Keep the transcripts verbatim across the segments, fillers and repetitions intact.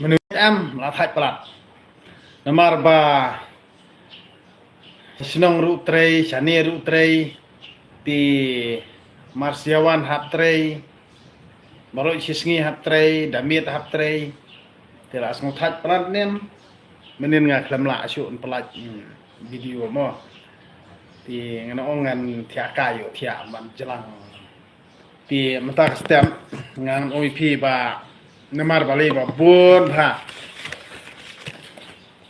Menu em la thait palat. Namar ba shnong ruh trei, shane ruh trei, te marsiawan hap trei, baroh shisngi hap trei, da miet hap trei. Te la sngewthait palat nen, mynnin nga khlem lah shuh yn pynlait, hmm, video mo. Te ngan ong ngan thiah kai ïoh thiah ban jlang. Te mynta ka step ngan ong ïa phi ba namar balei ba bun bha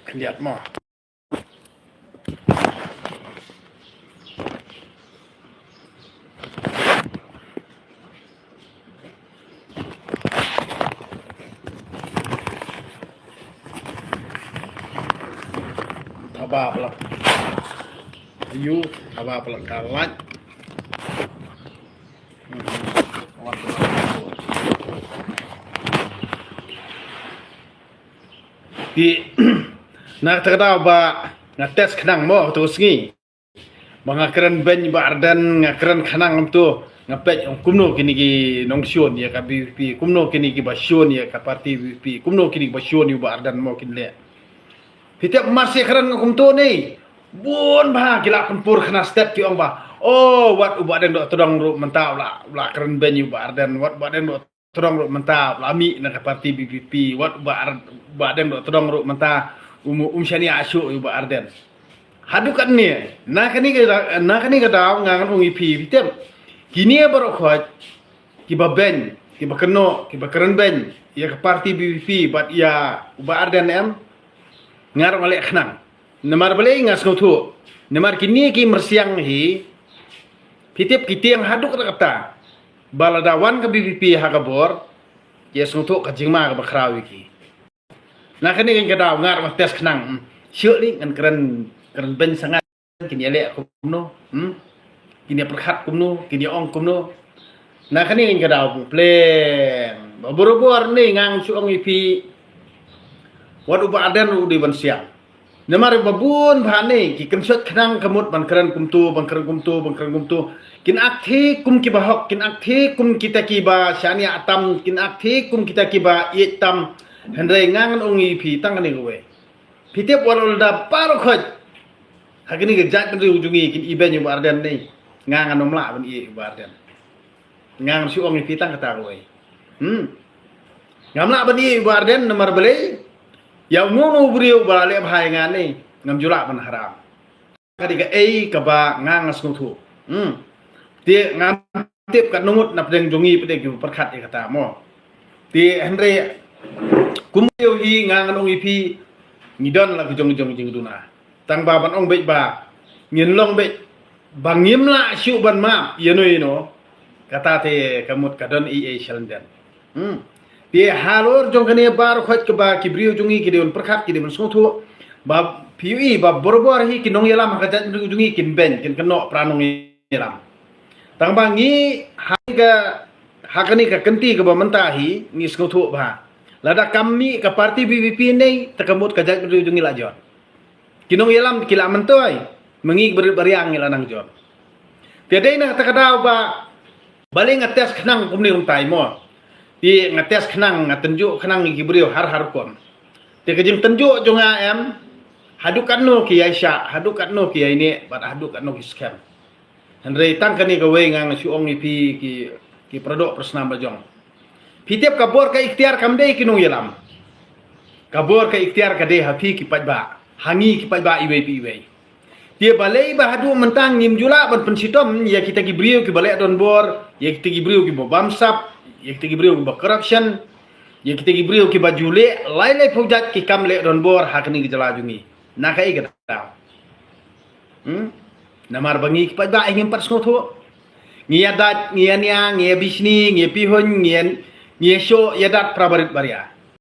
khyndiat mo. Thaba palat. Yu, thaba palat ka lait. Te na kata ka daw ba nga test khnang mo, to sngi. Ba nga kren beiñ Bah Ardent, nga kren khnang kumto, nga peit ong kumno kine ki nongshun ïa ka V P P, kumno kine ki ba shun ïa ka party V P P, kumno kine ki ba shun ïa u Bah Ardent mo kin leh. Phi tip marsi kren nga kumto ne. Bun bha ki la pynpur khana step ki ong ba, oh, wat u Bah Ardent doh tdong ruh mynta u la, u la kren beiñ ïa u Bah Ardent, wat u Bah Ardent doh tdong ruh mynta u la mih na ka party V P P, wat u Bah Ar-, u Bah Ardent doh tdong ruh mynta um, um shaniah shuh ïa u Bah Ardent. Haduh katne, na kane ka, na kane ka daw nga ngan ong ïa phi, phi tip. Kine baroh khoit kiba beiñ, kiba kynnoh, kiba kren beiñ ïa ka party V P P bad ïa u Bah Ardent em, nga ruh nga leh khnang. Namar balei nga sngewthuh? Namar kine ki myrsiang hi, phi tip ki tieng haduh katta katta. Ba lada wan ka V P P ha ka bor, ki sngewthuh ka jingma kaba khraw ïa ki. Na kane ka daw nga ruh nga test khnang. Shuh li ngan kren, kren beiñ sha nga, kin ïaleh kumno, hmm? Kin ïapyrkhat kumno, kin ïaong kumno. Na kane ka daw pleng. Ba barabor ne nga ngan shu ong ïa phi, wat u Bah Ardent ruh u dei ban siang. Namar ba bun bha ne ki kynshot khnang ka mut ban kren kumto, ban kren kumto, ban kren kumto. Kin ak thik kum kiba hok, kin ak thik kum kita kiba shaniah tam, kin ak thik kum kita kiba ïeit tam. Hynrei nga ngan ong ïa phi tang kane kawei. Phi tip, wat lada baroh khoit ha kane ka jaitbynriew jong ngi kin ibeiñ ïa u Bah Ardent ne, nga ngan ym lah ban ïeit ïa u Bah Ardent. Nga ngan shu ong ïa phi tang kata kawei. Hmm. Ngam lah ban ïeit ïa u Bah Ardent namar balei? Ïa uno uno u briew ba la leh bha ïa nga ne, ngam ju lah ban haram. Ka dei kaei kaba nga nga sngewthuh. Hmm. Te ngam tip katno ngut na pdeng jong ngi pat ki pyrkhat ïa kata mo. Te hynrei kum ïohi nga ngan ong ïa phi, ngi don la ki jong jong jingduna. Tang ba ban ong beit ba ngin long beit ba ngim lah shuh ban map ïano ïano, kata te ka mut ka don ei ei shalyndet. Hmm. Te halor jong kane baroh khoit kaba ki briew jong ngi ki dei ban pyrkhat, ki dei ban sngewthuh, ba phi ïohi ba barabor hi ki nongïalam ha ka jaitbynriew jong ngi kin beiñ, kin kynnoh para nongïalam. Tang ba ngi ha ka, ha kane ka kynti kaba mynta hi ngi sngewthuh ba lada kam mih ka party V P P ne, te ka mut ka jaitbynriew jong ngi la jot. Ki nongïalam ki la myntoi, ma ngi barit baria ngi la nang jot. Te dei na kata ka daw ba balei nga test khnang kumne kumtai mo. Te nga test khnang, nga tynjuh khnang ïa ki briew har har rukom. Te ka jingtynjuh jong nga em, haduh katno ki ïaishah, haduh katno ki ïaineh, bad haduh katno ki skhem. Hynrei tang kane kawei nga nga shu ong ïa phi ki, ki paradoh parasnam la jong. Phi tip ka bor ka iktiar kam dei ki nongïalam. Ka bor ka iktiar ka dei ha phi ki paidbah, ha ngi ki paidbah iwei pa iwei. Te balei ba haduh mynta ngim ju lah ban pynshitom ïa kita ki briew kiba leh donbor, ïa kita ki briew kiba bamsap, ïa kita ki briew kiba corruption, ïa kita ki briew kiba ju leh lai lai phew jait ki kam leh donbor ha kane ka jylla jong ngi. Na kaei ka daw? Hmm? Namar ba ngi ki paidbah ngim pat sngewthuh. Ngi ïa dat, ngi ïa nia, ngi ïa bishni, ngi ïa pihuiñ, ngi ïa, ngi ïa shoh ïa dat para barit baria.